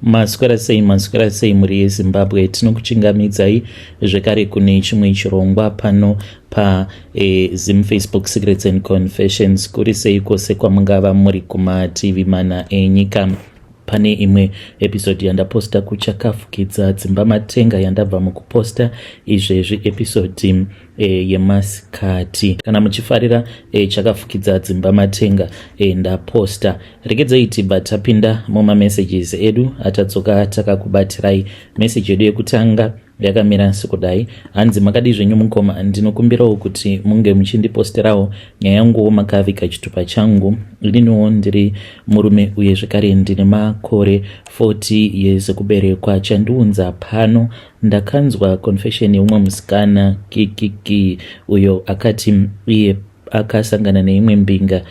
Maswera sei, maswera sei mhuri yeZimbabwe, tinokuchingamidzai zvekare kune chimwe chirongwa pano pa Zim Facebook Secrets and Confessions. Kuri sei kwose kwamungava muri kumativi mana enyika? Pane imwe episode yandaposta kuchakafukidza dzimba matenga yandabva mukuposta izvezvi, episode yemasikati. Kana muchifarira chakafukidza dzimba matenga ndaposta, regedzei tibva tapinda mumamessages edu atadzoka takakubatirai. Meseji yedu yekutanga yakamira sekudai, hanzi: "Makadi zvenyu mukoma? Ndinokumbirawo kuti munge muchindiposterawo nyaya yanguwo makavika chitupa changu. Ininiwo ndiri murume uye zvekare ndine makore 40 years ekuberekwa. Chandiunza pano, ndakanzwa confession yeumwe musikana kikiki uyo akati iye akasangana neimwe mbinga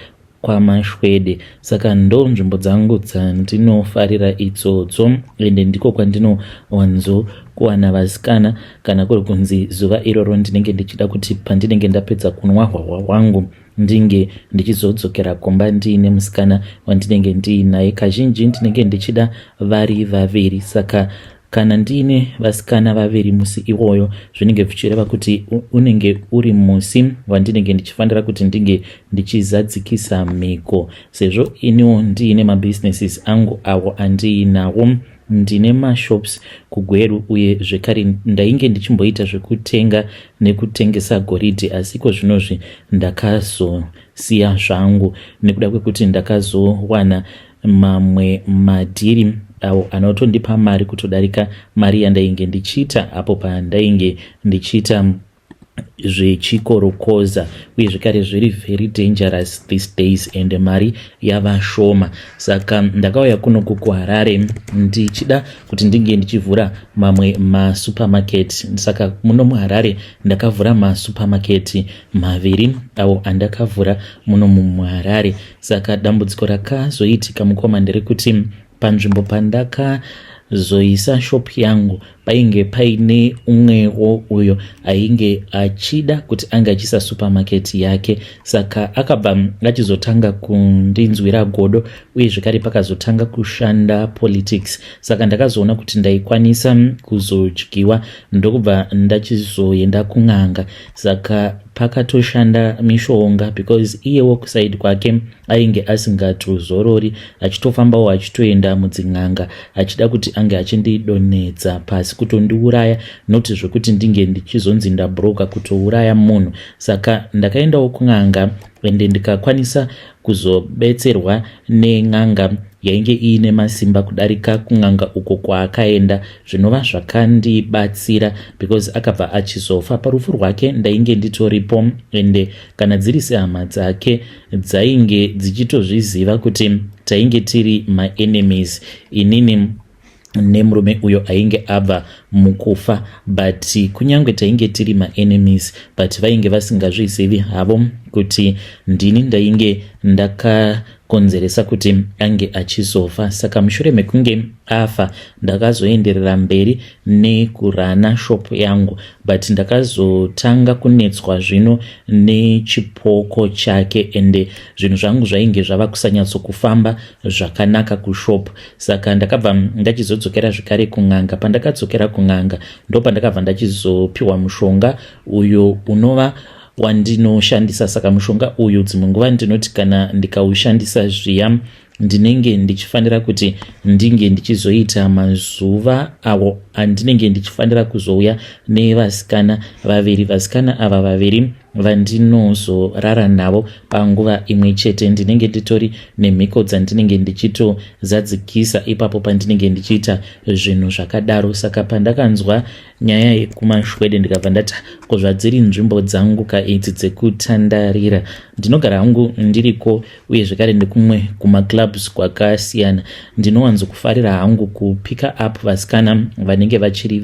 kwaMashwede. Saka ndo nzvimbo dzangu dzandinofarira idzodzo, ende ndiko kwandinowanzo kuwana vasikana. Kana kuri kunzi zuva iroro ndinenge ndichida kuti pandinenge ndapedza kunwa hwahwa hwangu, ndinge ndichizodzokera kumba ndiine musikana wandinenge ndiinaye. Kazhinji ndinenge ndichida vari vaviri. Saka kana ndiine vasikana vaviri musi iwoyo, zvinenge zvichireva kuti unenge uri musi wandinenge ndichifanira kuti ndinge ndichizadzikisa mhiko, sezvo iniwo ndiine mabusinesses angu awo andiinawo. Ndine mashops kuGweru, uye zvekare ndainge ndichimboita zvekutenga nekutengesa goridhe, asi iko zvinozvi ndakazosiya zvangu nekuda kwekuti ndakazowana mamwe madhiri awo anotondipa mari kutodarika mari yandainge ndichiita apo pandainge ndichiita zvechikorokoza. Uye zvekare zviri very dangerous these days and mari yava shoma. Saka ndakauya kunoku kuHarare ndichida kuti ndinge ndichivhura mamwe masupermarket. Saka muno muHarare ndakavhura masupermarket maviri awo andakavhura muno muHarare. Saka dambudziko rakazoitika, mukoma, nderekuti panzvimbo pandakazoisa shop yangu painge paine umwewo uyo ainge achida kuti ange achiisa supermarket yake. Saka akabva achizotanga kundinzwira godo, uye zvekare pakazotanga kushanda politics. Saka ndakazoona kuti ndaikwanisa kuzodyiwa, ndokubva ndachizoenda kun'anga. Saka pakatoshanda mishonga, because iyewo kuside kwake ainge asingatozorori, achitofambawo achitoenda mudzin'anga achida kuti ange achindidonhedza pasi, kutondiuraya, noti zvekuti ndinge ndichizonzi ndabroka, kutouraya munhu. Saka ndakaendawo kun'anga ende ndikakwanisa kuzobetserwa nen'anga yainge iine masimba kudarika kun'anga uko kwaakaenda, zvinova zvakandibatsira because akabva achizofa. Parufu rwake ndainge nditoripo, ende kana dziri sehama dzake dzainge dzichitozviziva kuti tainge tiri maenemies, inini nemurume uyo ainge abva mukufa. But kunyange tainge tiri maenemies, but vainge vasingazvizivi havo kuti ndini ndainge ndakakonzeresa kuti ange achizofa. Saka mushure mekunge afa, ndakazoenderera mberi nekurana shop yangu, but ndakazotanga kunetswa zvino nechipoko chake, ende zvinhu zvangu zvainge zvava kusanyatsokufamba zvakanaka kushop. Saka ndakabva ndachizodzokera zvekare kun'anga. Pandakadzokera kun'anga, ndo pandakabva ndachizopiwa mushonga uyo unova wandinoshandisa. Saka mushonga uyu, dzimwe nguva ndinoti kana ndikaushandisa zviya, ndinenge ndichifanira kuti ndinge ndichizoita mazuva awo andinenge ndichifanira kuzouya nevasikana vaviri. Vasikana ava vaviri vandinozorara navo panguva imwe chete, ndinenge nditori nemhiko dzandinenge ndichitozadzikisa ipapo pandinenge ndichiita zvinhu zvakadaro. Saka pandakanzwa nyaya yekuMashwede, ndikabva ndati, ko zvadziri nzvimbo dzangu ka idzi dzekutandarira? Ndinogara hangu ndiriko, uye zvekare nekumwe kumaclubs kwakasiyana. Ndinowanzokufarira hangu kupika up vasikana vanenge vachiri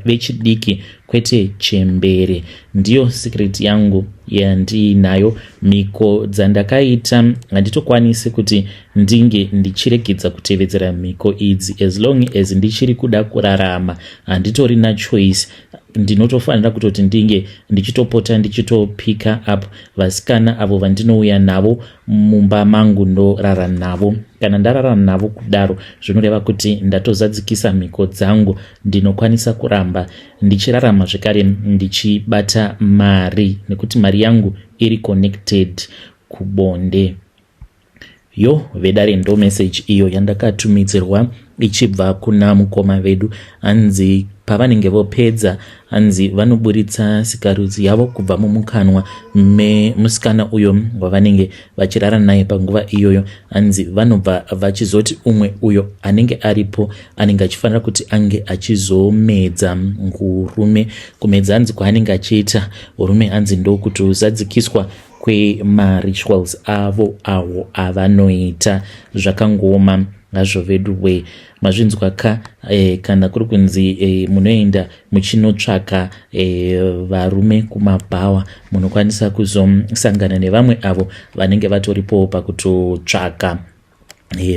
vechidiki, kwete chembere. Ndiyo secret yangu. yandiinayo. Mhiko dzandakaita handitokwanisi kuti ndinge ndichiregedza kutevedzera mhiko idzi. As long as ndichiri kuda kurarama, handitorina choice. Ndinotofanira kutoti ndinge ndichitopota ndichitopika up vasikana avo vandinouya navo mumba mangu, ndorara navo. Kana ndarara navo kudaro, zvinoreva kuti ndatozadzikisa mhiko dzangu. Ndinokwanisa kuramba ndichirarama zvekare ndichibata mari, nekuti mari yangu iri connected kubonde. Yo vedare, ndo message iyo yandakatumidzirwa ichibva kuna mukoma vedu. Hanzi pavanenge vopedza, hanzi vanoburitsa sikarudzi yavo kubva mumukanwa memusikana uyo wavanenge vachirara naye panguva iyoyo. Hanzi vanobva vachizoti umwe uyo anenge aripo anenge achifanira kuti ange achizomedza ngurume. Kumedza hanzi kwaanenge achiita urume, hanzi ndokuti uzadzikiswa kwemarituals avo awo avanoita. Zvakangoma hazvo vedu we, mazvinzwa ka? Kana kuri kunzi munoenda muchinotsvaka varume kumabhawa, munokwanisa kuzosangana nevamwe avo vanenge vatoripowo pakutotsvaka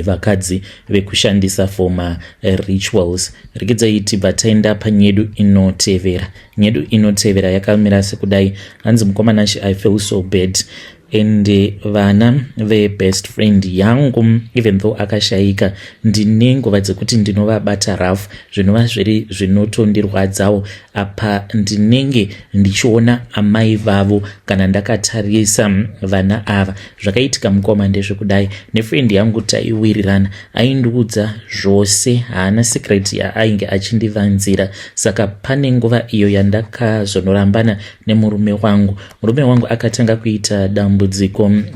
vakadzi vekushandisa for marituals. Regedzai tibva taenda panyedu inotevera. Nyedu inotevera yakamira sekudai. Hanzi, "Mukoma Nashe, I feel so bad and vana vebest friend yangu, even though akashayika, ndine nguva dzekuti ndinovabata rough, zvinova zviri zvinotondirwadzawo. Apa ndinenge ndichiona amai vavo kana ndakatarisa vana ava. Zvakaitika, mukoma, ndezvekudai: nefriend yangu taiwirirana, aindiudza zvose, haana secret yaainge achindivanzira. Saka pane nguva iyo yandakazonorambana nemurume wangu. Murume wangu akatanga kuita dambudziko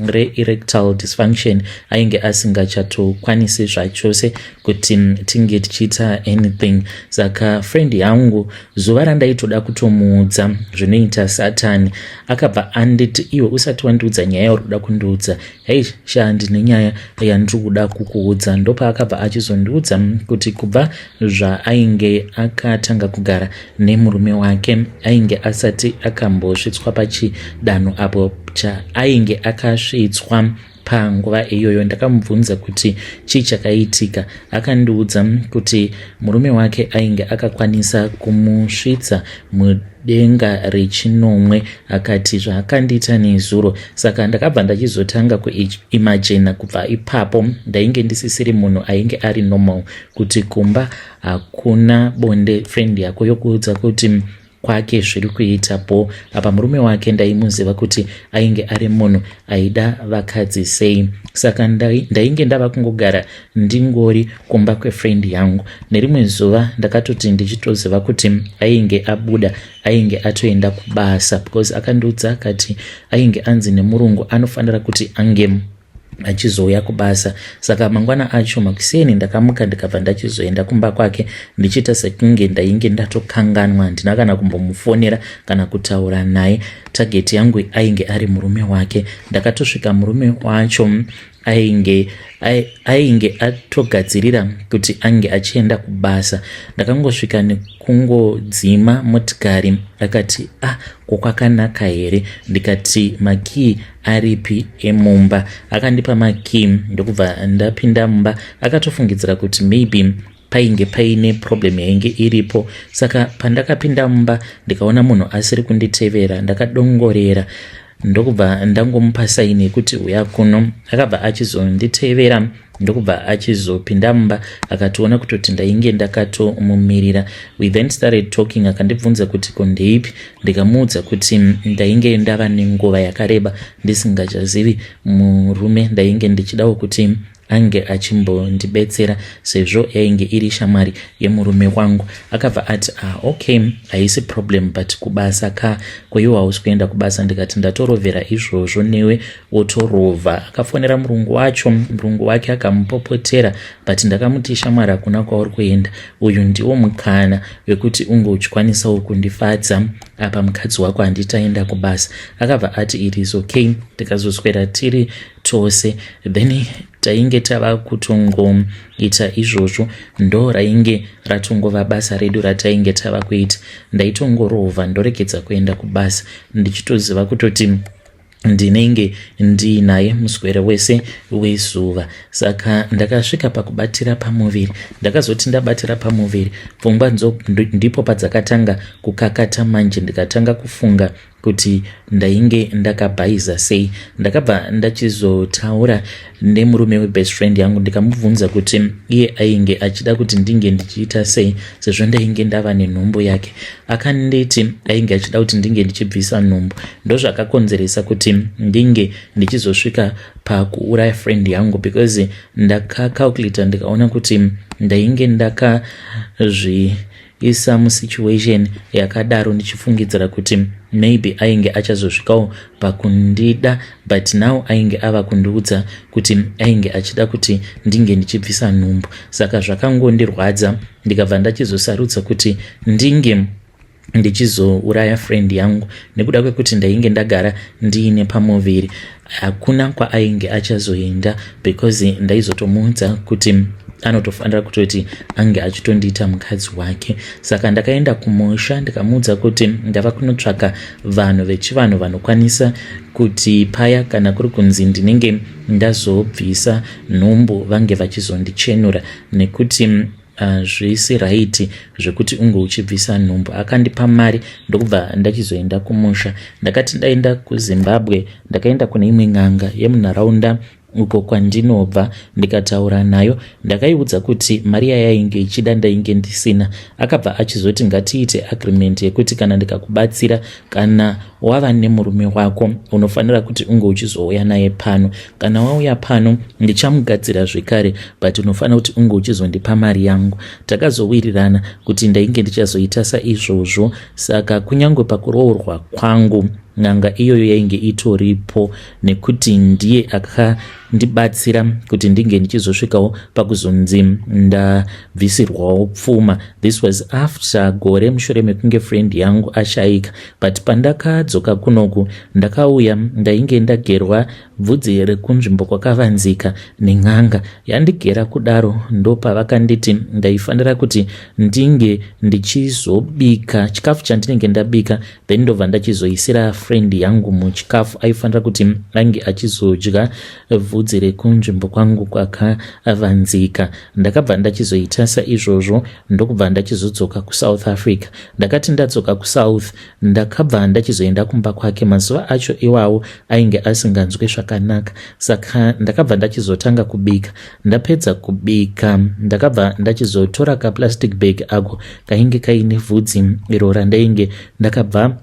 reerectile dysfunction, ainge asingachatokwanisi zvachose kuti tinge tichiita anything. Saka friend yangu, zuva randaitoda kutomuudza zvinoita Satani, akabva anditi, 'Iwe, usati wandiudza nyaya yauri kuda kundiudza, hei sha, ndine nyaya yandiri kuda kukuudza.' Ndopaakabva achizondiudza kuti kubva zvaainge akatanga kugara nemurume wake, ainge asati akambosvitswa pachidanho apo chaainge akasvitswa panguva iyoyo. Ndakamubvunza kuti chii chakaitika. Akandiudza kuti murume wake ainge akakwanisa kumusvitsa mudenga rechinomwe, akati zvaakandiita nezuro. Saka ndakabva ndachizotanga kuimagina kubva ipapo ndainge ndisisiri munhu ainge ari normal, kuti kumba hakuna bonde, friend yako yokuudza kuti kwake zviri kuita po. Apa murume wake ndaimuziva kuti ainge ari munhu aida vakadzi sei. Saka ndainge ndava kungogara ndingori kumba kwefriend yangu. Nerimwe zuva ndakatoti ndichitoziva kuti ainge abuda, ainge atoenda kubasa, because akandiudza akati ainge anzi nemurungu anofanira kuti ange achizouya kubasa. Saka mangwana acho makuseni ndakamuka, ndikabva ndachizoenda kumba kwake ndichiita sekunge ndainge ndatokanganwa. Handina kana kumbomufonera kana kutaura naye. Target yangu ainge ari murume wake. Ndakatosvika, murume wacho ainge atogadzirira kuti ange achienda kubasa. Ndakangosvika nekungodzima motikari. Akati, 'Ah, kokwakanaka here?' Ndikati, 'Makii aripi emumba?' Akandipa makii, ndokubva ndapinda mumba. Akatofungidzira kuti maybe painge paine problem yainge iripo. Saka pandakapinda mumba, ndikaona munhu asiri kunditevera. Ndakadongorera, ndokubva ndangomupa sign yekuti uya kuno. Akabva achizonditevera, ndokubva achizopinda mumba, akatoona kutoti ndainge ndakatomumirira. We then started talking. Akandibvunza kuti kondeipi. Ndikamuudza kuti ndainge ndava nenguva yakareba ndisingachazivi murume, ndainge ndichidawo kuti ange achimbondibetsera sezvo yainge iri shamwari yemurume wangu. Akabva ati, 'Ah, okay, haisi problem, but kubasa ka, kweiwo hausi kuenda kubasa?' Ndikati, 'Ndatorovhera izvozvo, newe wotorovha.' Akafonera murungu wacho, murungu wake akamupopotera, but ndakamuti, 'Shamwari, hakuna kwauri kuenda. Uyu ndiwo mukana wekuti unge uchikwanisawo kundifadza apa mukadzi wako handitaenda kubasa.' Akabva ati, 'It is okay.' Tikazoswera tiri. tose. Then tainge tava kutongoita izvozvo, ndo rainge ratongova basa redu ratainge tava kuita. Ndaitongorovha ndoregedza kuenda kubasa ndichitoziva kutoti ndinenge ndiinaye muswere wese wezuva. Saka ndakasvika pakubatira pamuviri. Ndakazoti ndabatira pamuviri, pfungwa ndipo padzakatanga kukakata manje. Ndikatanga kufunga kuti ndainge ndakabhaiza sei. Ndakabva ndachizotaura nemurume webest friend yangu, ndikamubvunza kuti iye ainge achida kuti ndinge ndichiita sei sezvo ndainge ndava nenhumbu yake. Akanditi ainge achida kuti ndinge ndichibvisa nhumbu. Ndozvakakonzeresa kuti ndinge ndichizosvika pakuuraya friend yangu, because ndakacalculata ndikaona kuti ndainge ndakazvi isa musituation yakadaro ndichifungidzira kuti maybe ainge achazosvikawo pakundida, but now ainge ava kundiudza kuti ainge achida kuti ndinge ndichibvisa nhumbu. Saka zvakangondirwadza, ndikabva ndachizosarudza kuti ndinge ndichizouraya friend yangu, nekuda kwekuti ndainge ndagara ndiine pamuviri. Hakuna kwaainge achazoenda, because ndaizotomuudza kuti anotofanira kutoti ange achitondiita mukadzi wake. Saka ndakaenda kumusha, ndikamuudza kuti ndava kunotsvaka vanhu vechivanhu vanokwanisa kuti paya kana kuri kunzi ndinenge ndazobvisa nhumbu, vange vachizondichenura, nekuti zvisi right zvekuti unge uchibvisa nhumbu. Akandipa mari, ndokubva ndachizoenda kumusha. Ndakati ndaenda kuZimbabwe, ndakaenda kune imwe n'anga yemunharaunda uko kwandinobva, ndikataura nayo. Ndakaiudza kuti mari yayainge ichida ndainge ndisina. Akabva achizoti ngatiite agreement yekuti kana ndikakubatsira, kana wava nemurume wako, unofanira kuti unge uchizouya naye pano. Kana wauya pano, ndichamugadzira zvekare, but unofanira kuti unge uchizondipa mari yangu. Takazowirirana kuti ndainge ndichazoita saizvozvo. Saka kunyange pakuroorwa kwangu, n'anga iyoyo yainge itoripo, nekuti ndiye akandibatsira kuti ndinge ndichizosvikawo pakuzonzi ndabvisirwawo pfuma. This was after gore mushure mekunge friend yangu ashayika. But pandakadzoka kunoku, ndakauya ndainge ndagerwa bvudzi rekunzvimbo kwakavanzika nen'anga. Yandigera kudaro, ndopavakanditi ndaifanira kuti ndinge ndichizobika chikafu chandinenge ndabika, then ndobva ndachizoisira friend yangu muchikafu. Aifanira kuti ange achizodya bvudzi rekunzvimbo kwangu kwakavanzika. Ndakabva ndachizoita saizvozvo, ndokubva ndachizodzoka kuSouth Africa. Ndakati ndadzoka kuSouth, ndakabva ndachizoenda kumba kwake. Mazuva acho iwawo ainge asinganzwi zvakanaka, saka ndakabva ndachizotanga kubika. Ndapedza kubika, ndakabva ndachizotora kaplastic bag ako kainge kaine vhudzi iro randainge ndakabva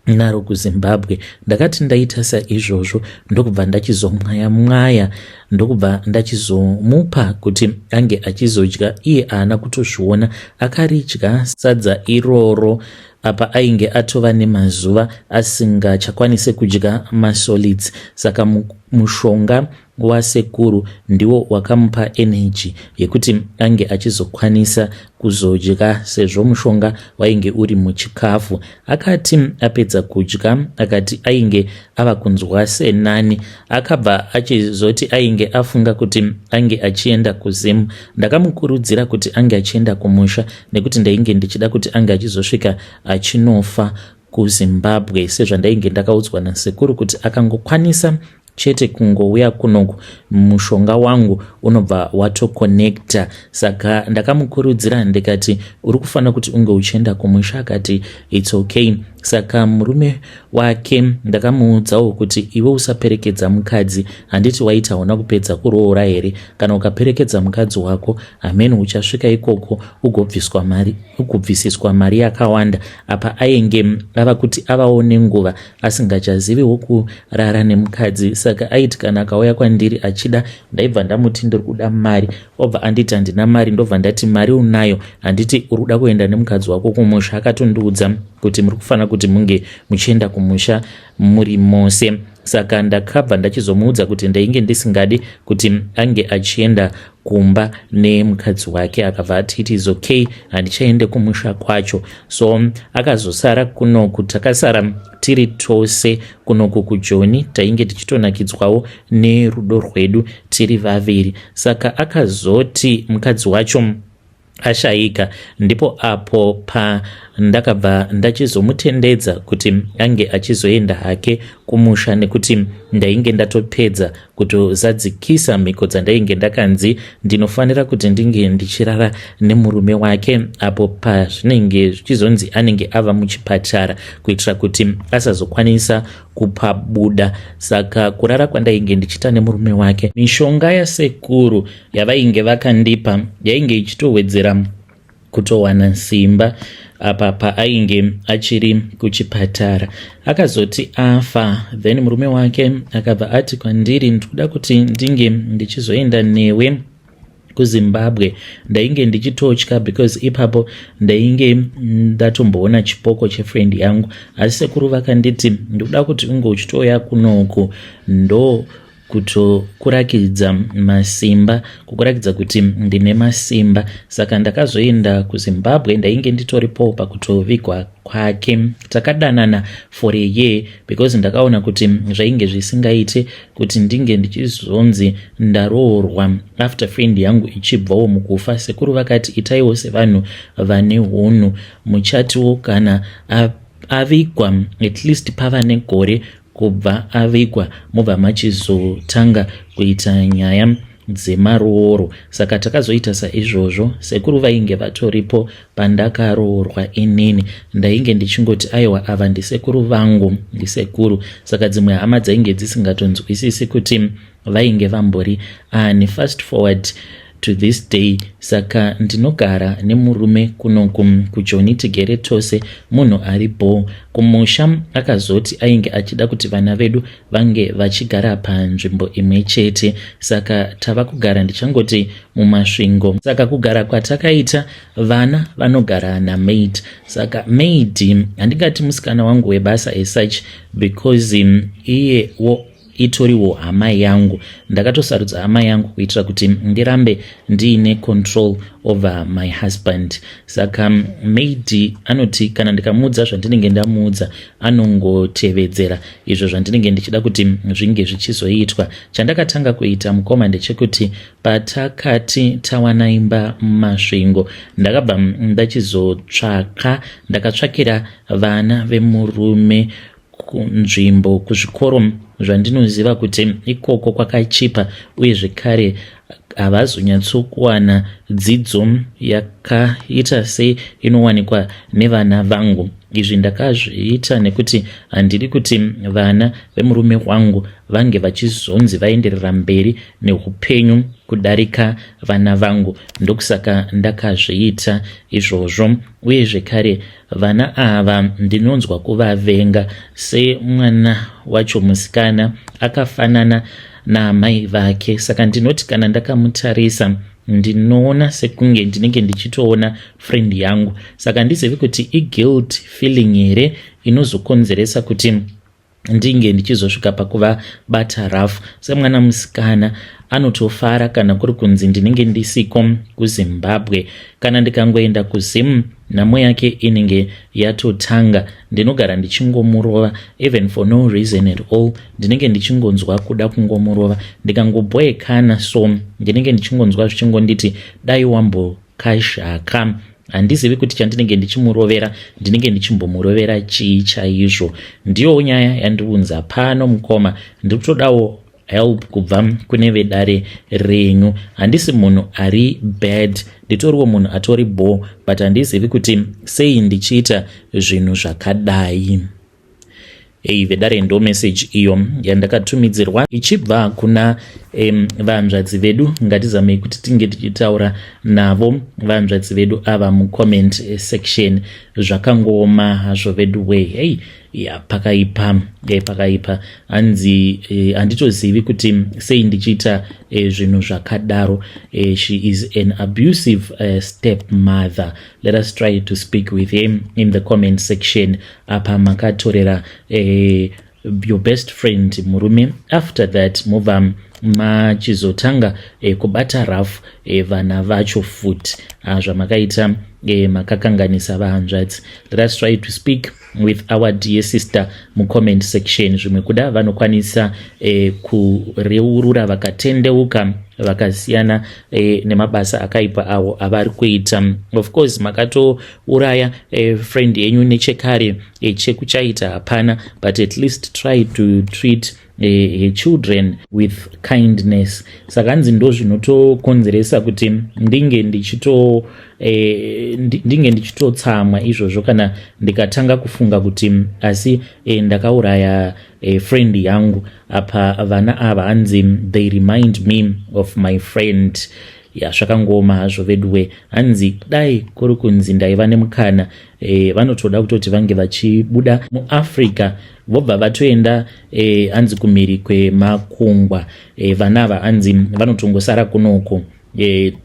naro kuZimbabwe. Ndakati ndaita saizvozvo, ndokubva ndachizomwaya mwaya, ndokubva ndachizomupa kuti ange achizodya. Iye haana kutozviona, akaridya sadza iroro. Apa ainge atova nemazuva asingachakwanisi kudya masolids, saka mushonga wasekuru ndiwo wakamupa energy yekuti ange achizokwanisa kuzodya, sezvo mushonga wainge uri muchikafu. Akati apedza kudya, akati ainge ava kunzwa senani. Akabva achizoti ainge afunga kuti ange achienda kuZimu. Ndakamukurudzira kuti ange achienda kumusha, nekuti ndainge ndichida kuti ange achizosvika achinofa kuZimbabwe, sezvandainge ndakaudzwa nasekuru kuti akangokwanisa chete kungouya kunoku, mushonga wangu unobva watokonekta. Saka ndakamukurudzira ndikati, "Uri kufanira kuti unge uchienda kumusha." Akati it's okay. Saka murume wake ndakamuudzawo kuti, "Iwe usaperekedza mukadzi. Handiti waiti hauna kupedza kuroora here? Kana ukaperekedza mukadzi wako, hamene uchasvika ikoko ugobviswa mari, ugobvisiswa mari yakawanda." Apa ainge ava kuti avawo nenguva asingachaziviwo kurara nemukadzi, saka aiti kana akauya kwandiri achida, ndaibva ndamuti ndiri kuda mari, obva anditi handina mari. Ndobva ndati, "Mari unayo, handiti uri kuda kuenda nemukadzi wako kumusha?" Akatondiudza kuti muri kufanira kuti munge muchienda kumusha muri mose. Saka ndakabva ndachizomuudza kuti ndainge ndisingadi kuti ange achienda. Kumba nemukadzi wake akabva ati, "It is okay, handichaende kumusha kwacho." So akazosara kunoku, takasara tiri tose kunoku kuJoni. Tainge tichitonakidzwawo nerudo rwedu tiri vaviri. Saka akazoti mukadzi wacho ashayika, ndipo apo pandakabva ndachizomutendedza kuti ange achizoenda hake kumusha, nekuti ndainge ndatopedza kutozadzikisa mhiko dzandainge ndakanzi ndinofanira kuti ndinge ndichirara nemurume wake apo pazvinenge zvichizonzi anenge ava muchipatara, kuitira kuti asazokwanisa kupabuda. Saka kurara kwandainge ndichiita nemurume wake, mishonga yasekuru yavainge vakandipa yainge ichitowedzera kutowana simba apa paainge achiri kuchipatara. Akazoti afa, then murume wake akabva ati kwandiri, "Ndikuda kuti ndinge ndichizoenda newe kuZimbabwe." Ndainge ndichitotya because ipapo ndainge ndatomboona chipoko chefriend yangu, asi sekuru vakanditi, "Ndikuda kuti unge uchitouya kunoku, ndo kutokurakidza masimba, kukurakidza kuti ndine masimba." Saka ndakazoenda kuZimbabwe. Ndainge nditoripo pakutovigwa kwake. Takadanana for a year because ndakaona kuti zvainge zvisingaite kuti ndinge ndichizonzi ndaroorwa after friend yangu ichibvawo mukufa. Sekuru vakati, "Itaiwo sevanhu vane unhu, muchatiwo kana avigwa, at least pava negore kubva avigwa, mobva machizotanga kuita nyaya dzemarooro." Saka takazoita saizvozvo. Sekuru vainge vatoripo pandakaroorwa inini. Ndainge ndichingoti, "Aiwa, ava ndisekuru vangu, ndisekuru." Saka dzimwe hama dzainge dzisingatonzwisisi kuti vainge vambori ani. Fast forward to this day, saka ndinogara nemurume kunoku kuJoni, tigere tose, munhu ari bho. Kumusha akazoti ainge achida kuti vana vedu vange vachigara panzvimbo imwe chete, saka tava kugara, ndichangoti muMasvingo. Saka kugara kwatakaita, vana vanogara namaid. Saka maid, handingati musikana wangu webasa as such because iyewo itoriwo hama yangu. Ndakatosarudza hama yangu kuitira kuti ndirambe ndiine control over my husband. Saka maid anoti kana ndikamuudza zvandinenge ndamuudza, anongotevedzera izvo zvandinenge ndichida kuti zvinge zvichizoitwa. Chandakatanga kuita, mukoma, ndechekuti patakati tawana imba muMasvingo, ndakabva ndachizotsvaka, ndakatsvakira vana vemurume nzvimbo kuzvikoro zvandinoziva kuti ikoko kwakachipa, uye zvekare havazonyatsokuwana dzidzo yakaita seinowanikwa nevana vangu. Izvi ndakazviita nekuti handidi kuti vana vemurume wangu vange vachizonzi vaenderera mberi neupenyu kudarika vana vangu. Ndokusaka ndakazviita izvozvo. Uye zvekare vana ava ndinonzwa kuvavenga. Semwana wacho musikana akafanana naamai vake, saka ndinoti kana ndakamutarisa, ndinoona sekunge ndinenge ndichitoona friend yangu. Saka handizivi kuti iguilt feeling here inozokonzeresa kuti ndinge ndichizosvika pakuvabata rough. Semwana musikana anotofara kana kuri kunzi ndinenge ndisiko kuZimbabwe. Kana ndikangoenda kuZim, nhamo yake inenge yatotanga. Ndinogara ndichingomurova even for no reason at all. Ndinenge ndichingonzwa kuda kungomurova. Ndikangobhoekana so, ndinenge ndichingonzwa zvichingonditi dai wambokazhaka. Handizivi kuti chandinenge ndichimurovera, ndinenge ndichimbomurovera chii chaizvo. Ndiyo nyaya yandiunza pano, mukoma. Ndiri kutodawo help kubva kune vedare renyu. Handisi munhu ari bad, nditoriwo munhu atori bho, but handizivi kuti sei ndichiita zvinhu zvakadai. Ei vedare, ndo message iyo yandakatumidzirwa ichibva kuna vanzvadzi vedu. Ngatizamei kuti tinge tichitaura navo vanzvadzi vedu ava mucomment section. Zvakangooma hazvo vedu wei. Hei ya, pakaipa, pakaipa. Hanzi handitozivi kuti sei ndichiita zvinhu zvakadaro. She is an abusive step mother. Let us try to speak with him in the comment section. Apa makatorera your best friend murume, after that mobva Machizotanga kubata rafu vana vacho futi. Zvamakaita makakanganisa, vahanzvadzi. Let us try to speak with our dear sister mucomment section. Zvimwe kuda vanokwanisa kureurura, vakatendeuka, vakasiyana nemabasa akaipa avo avari kuita. Of course makatouraya friend yenyu nechekare, chekuchaita hapana, but at least try to treat her children with kindness. Saka hanzi ndo zvinotokonzeresa kuti ndinge ndichitotsamwa izvozvo kana ndikatanga kufunga kuti asi ndakauraya friend yangu. Apa vana ava hanzi they remind me of my friend. Ya, zvakangoma hazvo veduwe. Hanzi dai kuri kunzi ndaiva nemukana, vanotoda kutoti vange vachibuda muAfrica, vobva vatoenda hanzi kumhiri kwemakungwa. Vana ava hanzi vanotongosara kunoko,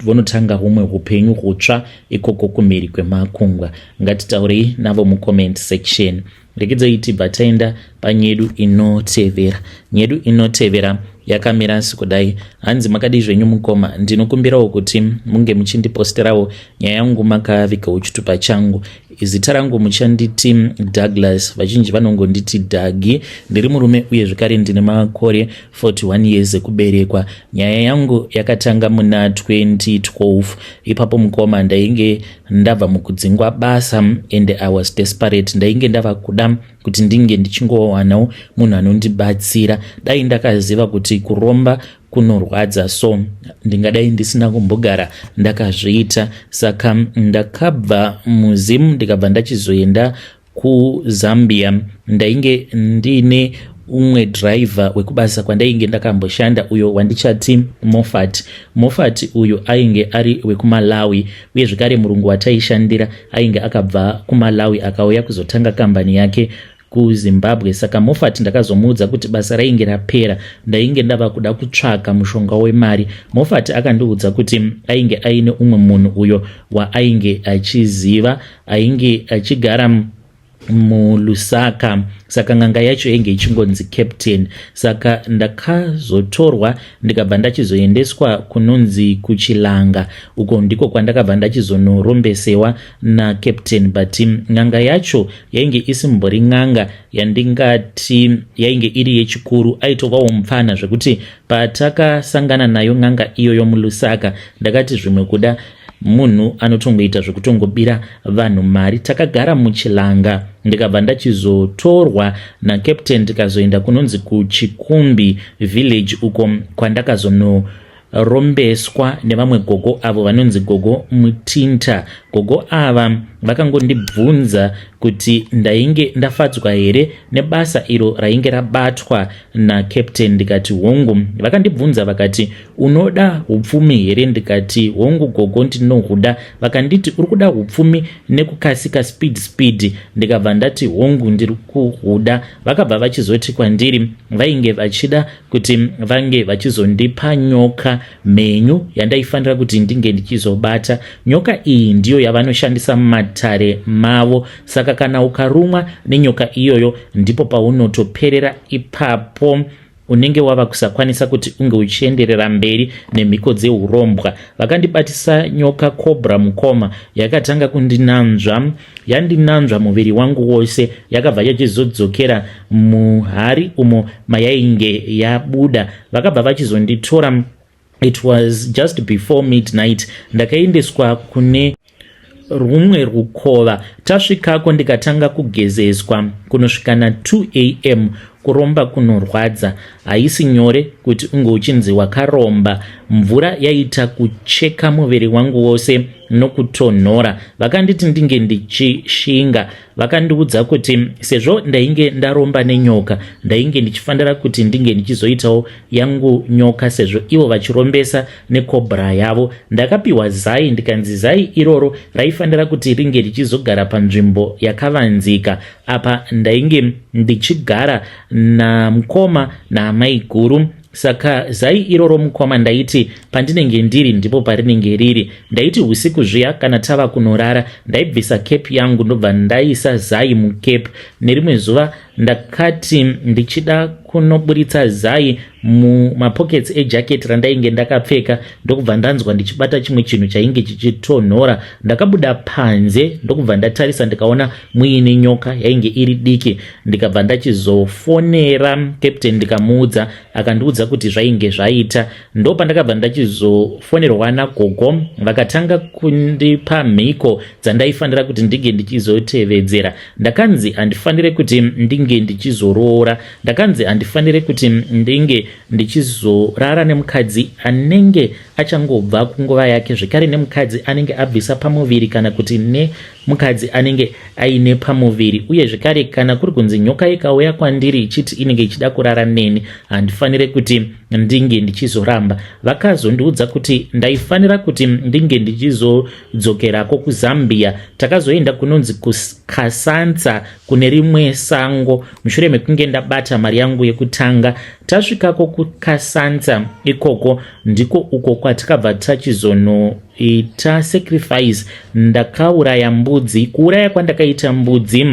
vonotanga humwe upenyu hutsva ikoko kumhiri kwemakungwa. Ngatitaurei navo mucomment section. Rekedzai tibva taenda panyedu inotevera. Nyedu inotevera yakamira sekudai. Hanzi, "Makadii zvenyu mukoma? Ndinokumbirawo kuti munge muchindiposterawo nyaya yangu makavigawo chitupa changu. Zita rangu muchanditi Douglas, vazhinji vanongonditi Dhagi. Ndiri murume uye zvekare ndine makore 41 years ekuberekwa. Nyaya yangu yakatanga muna 2012. Ipapo mukoma, ndainge ndabva mukudzingwa basa and I was desperate. Ndainge ndava kuda kuti ndinge ndichingowanawo munhu anondibatsira. Dai ndakaziva kuti kuromba kunorwadza so, ndingadai ndisina kumbogara ndakazviita. Saka ndakabva muZim, ndikabva ndachizoenda kuZambia. Ndainge ndiine umwe dhiraivha wekubasa kwandainge ndakamboshanda, uyo wandichati Mofat. Mofat uyu ainge ari wekuMalawi, uye zvekare murungu wataishandira ainge akabva kuMalawi, akauya kuzotanga kambani yake kuZimbabwe. Saka Mofat ndakazomuudza kuti basa rainge rapera, ndainge ndava kuda kutsvaka mushonga wemari. Mofat akandiudza kuti ainge aine umwe munhu uyo waainge achiziva, ainge achigara muLusaka. Saka n'anga yacho yainge ichingonzi Captain. Saka ndakazotorwa, ndikabva ndachizoendeswa kunonzi kuChilanga. Uko ndiko kwandakabva ndachizonorombesewa naCaptain, but n'anga yacho yainge isimbori n'anga yandingati yainge iri yechikuru, aitovawo mupfana, zvekuti patakasangana nayo n'anga iyoyo muLusaka, ndakati zvimwe kuda munhu anotongoita zvekutongobira vanhu mari. Takagara muChilanga, ndikabva ndachizotorwa naCaptain, tikazoenda kunonzi kuChikumbi village, uko kwandakazonorombeswa nevamwe gogo avo vanonzi Gogo Mutinta. Gogo ava vakangondibvunza kuti ndainge ndafadzwa here nebasa iro rainge rabatwa naCaptain. Ndikati hongu. Vakandibvunza vakati, 'Unoda upfumi here?' Ndikati, 'Hongu gogo, ndinohuda.' Vakanditi, 'Uri kuda upfumi nekukasika, speed speed?' Ndikabva ndati, 'Hongu, ndiri kuhuda.' Vakabva vachizoti kwandiri vainge vachida kuti vange vachizondipa nyoka mhenyu yandaifanira kuti ndinge ndichizobata. Nyoka iyi ndiyo yavanoshandisa mumatare mavo. Saka kana ukarumwa nenyoka iyoyo, ndipo paunotoperera ipapo, unenge wava kusakwanisa kuti unge uchienderera mberi nemhiko dzeurombwa. Vakandibatisa nyoka cobra mukoma. Yakatanga kundinanzva, yandinanzva muviri wangu wose, yakabva yachizodzokera muhari umo mayainge yabuda. Vakabva vachizonditora. It was just before midnight. Ndakaendeswa kune rumwe rukova. Tasvikako, ndikatanga kugezeswa kunosvika na2 am. Kuromba kunorwadza, haisi nyore kuti unge uchinzi wakaromba. Mvura yaita kucheka muviri wangu wose nokutonhora. Vakanditi ndinge ndichishinga. Vakandiudza kuti sezvo ndainge ndaromba nenyoka, ndainge ndichifanira kuti ndinge ndichizoitawo yangu nyoka, sezvo ivo vachirombesa necobra yavo. Ndakapiwa zai, ndikanzi zai iroro raifanira kuti ringe richizogara panzvimbo yakavanzika. Apa ndainge ndichigara namukoma naamai guru. Saka zai iroro mukoma, ndaiti pandinenge ndiri ndipo parinenge riri. Ndaiti usiku zviya kana tava kunorara, ndaibvisa kepi yangu, ndobva ndaisa zai mukepi. Nerimwe zuva Ndakati ndichida kunoburitsa zai mumapockets ejacket randainge ndakapfeka, ndokubva ndanzwa ndichibata chimwe chinhu chainge chichitonhora. Ndakabuda panze, ndokubva ndatarisa, ndikaona muine nyoka yainge iri diki. Ndikabva ndachizofonera captain, ndikamuudza, akandiudza kuti zvainge zvaita. Ndopandakabva ndachizofonerwa nagogo, vakatanga kundipa mhiko dzandaifanira kuti ndinge ndichizotevedzera. Ndakanzi handifanire kuti ndinge ndichizoroora, ndakanzi handifanire kuti ndinge ndichizorara nemukadzi anenge achangobva kunguva yake, zvekare nemukadzi anenge abvisa pamuviri kana kuti nemukadzi anenge aine pamuviri. Uye zvekare kana kuri kunzi nyoka ikauya kwandiri ichiti inenge ichida kurara neni, handifanire kuti ndinge ndichizoramba. Vakazondiudza kuti ndaifanira kuti ndinge ndichizodzokerako kuZambia. Takazoenda kunonzi kuKasansa, kune rimwe sango, mushure mekunge ndabata mari yangu yekutanga. Tasvikako kuKasansa ikoko, ndiko uko kwatakabva tachizonoita sacrifice. Ndakauraya mbudzi. Kuuraya kwandakaita mbudzi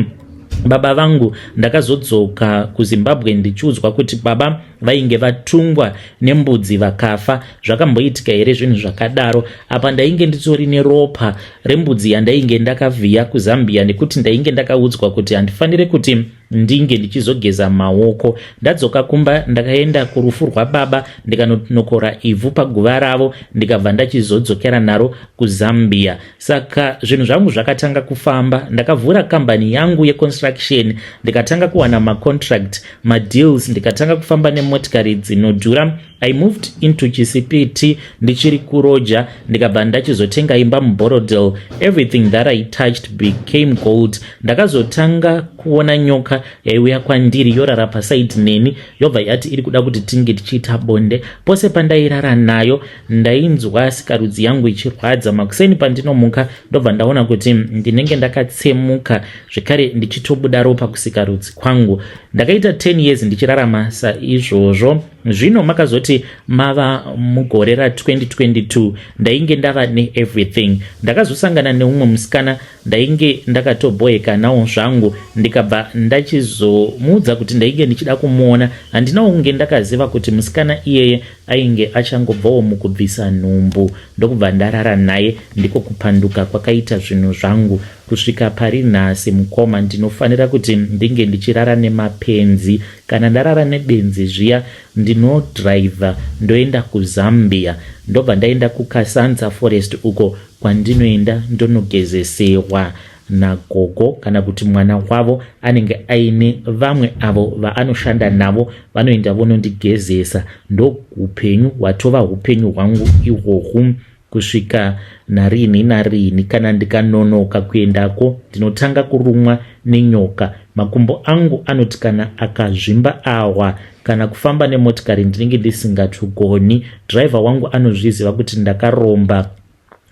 baba vangu, ndakazodzoka kuZimbabwe ndichiudzwa kuti baba vainge vatungwa nembudzi vakafa. Zvakamboitika here zvinhu zvakadaro? Apa ndainge nditori neropa rembudzi yandainge ndakavhiya kuZambia, nekuti ndainge ndakaudzwa kuti handifaniri kuti ndinge ndichizogeza maoko. Ndadzoka kumba, ndakaenda kurufu rwababa, ndikanonokora ivhu paguva ravo, ndikabva ndachizodzokera naro kuZambia. Saka zvinhu zvangu zvakatanga kufamba. Ndakavhura kambani yangu yeconstruction, ndikatanga kuwana macontract, madeals, ndikatanga kufamba nemotikari dzinodhura. I moved into Chisipiti ndichiri kuroja, ndikabva ndachizotenga imba muBorrowdale. Everything that I touched became gold. Ndakazotanga kuona nyoka yaiuya kwandiri, yorara paside neni, yobva yati iri kuda kuti tinge tichiita bonde. Pose pandairara nayo, ndainzwa sikarudzi yangu ichirwadza. Makuseni pandinomuka, ndobva ndaona kuti ndinenge ndakatsemuka, zvekare ndichitobuda ropa kusikarudzi kwangu. Ndakaita 10 years ndichirarama saizvozvo. Zvino makazoti mava mugore ra2022, ndainge ndava neeverything. Ndakazosangana neumwe musikana, ndainge ndakatobhoekanawo zvangu, ndikabva ndachizomuudza kuti ndainge ndichida kumuona. Handinawo kunge ndakaziva kuti musikana iyeye ainge achangobvawo mukubvisa nhumbu. Ndokubva ndarara naye. Ndiko kupanduka kwakaita zvinhu zvangu kusvika pari nhasi. Mukoma, ndinofanira kuti ndinge ndichirara nemapenzi. Kana ndarara nebenzi zviya, ndinodhiraivha ndoenda kuZambia, ndobva ndaenda kuKasanza Forest, uko kwandinoenda ndonogezesewa nagogo kana kuti mwana wavo anenge aine vamwe avo vaanoshanda navo. Vanoenda vonondigezesa. Ndoupenyu hwatova upenyu hwangu ihwohwu kusvika narini narini. Kana ndikanonoka kuendako, ndinotanga kurumwa nenyoka. Makumbo angu anoti kana akazvimba ahwa, kana kufamba nemotikari ndinenge ndisingatogoni. Dhiraivha wangu anozviziva kuti ndakaromba,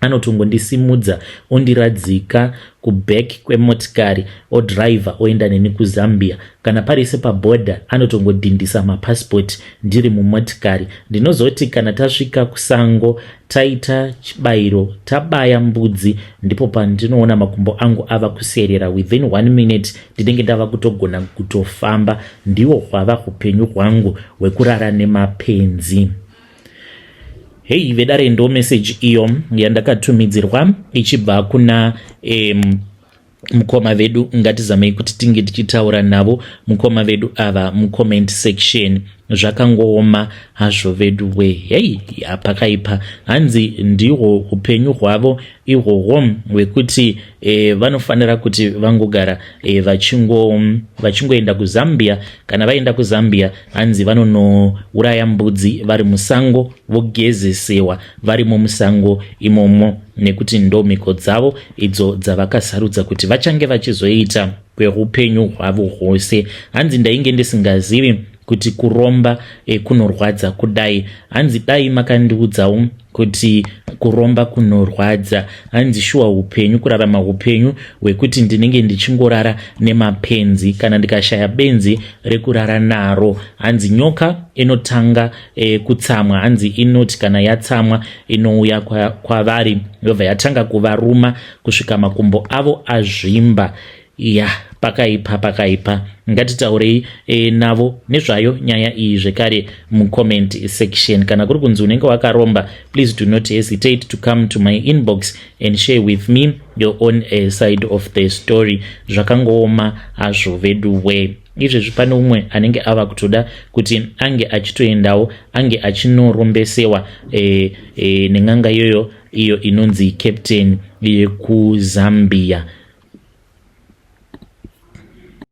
anotongondisimudza ondiradzika kuback kwemotikari, odhiraivha oenda neni kuZambia. Kana pari sepabhodha, anotongodhindisa mapasipoti ndiri mumotikari. Ndinozoti kana tasvika kusango, taita chibayiro, tabaya mbudzi, ndipo pandinoona makumbo angu ava kuserera. Within one minute ndinenge ndava kutogona kutofamba. Ndihwo hwava upenyu hwangu hwekurara nemapenzi. Hei vedare, ndo meseji iyo yandakatumidzirwa ichibva kuna mukoma vedu. Ngatizamei kuti tinge tichitaura navo mukoma vedu ava mucomment section. Zvakangooma hazvo vedu we. Hei, pakaipa. Hanzi ndihwo upenyu hwavo ihwohwo hwekuti vanofanira kuti vangogara vachingoenda kuZambia. Kana vaenda kuZambia, hanzi vanonouraya mbudzi vari musango, vogezesewa varimo musango imomo, nekuti ndo mhiko dzavo idzo dzavakasarudza kuti vachange vachizoita kweupenyu hwavo hwose. Hanzi ndainge ndisingazivi kuti kuromba kunorwadza kudai. Hanzi dai makandiudzawo kuti kuromba kunorwadza. Hanzi shuwa, upenyu, kurarama upenyu hwekuti ndinenge ndichingorara nemapenzi. Kana ndikashaya benzi rekurara naro, hanzi nyoka inotanga kutsamwa. Hanzi inoti kana yatsamwa, inouya kwavari, yobva yatanga kuvaruma kusvika makumbo avo azvimba. Ya, pakaipa, pakaipa. Ngatitaurei navo nezvayo nyaya iyi zvekare mucomment section. Kana kuri kunzi unenge wakaromba, please do not hesitate to come to my inbox and share with me your own side of the story. Zvakangooma hazvo vedu we. Izvezvi pane umwe anenge ava kutoda kuti ange achitoendawo, ange achinorombesewa nen'anga iyoyo, iyo inonzi Captain yekuZambia.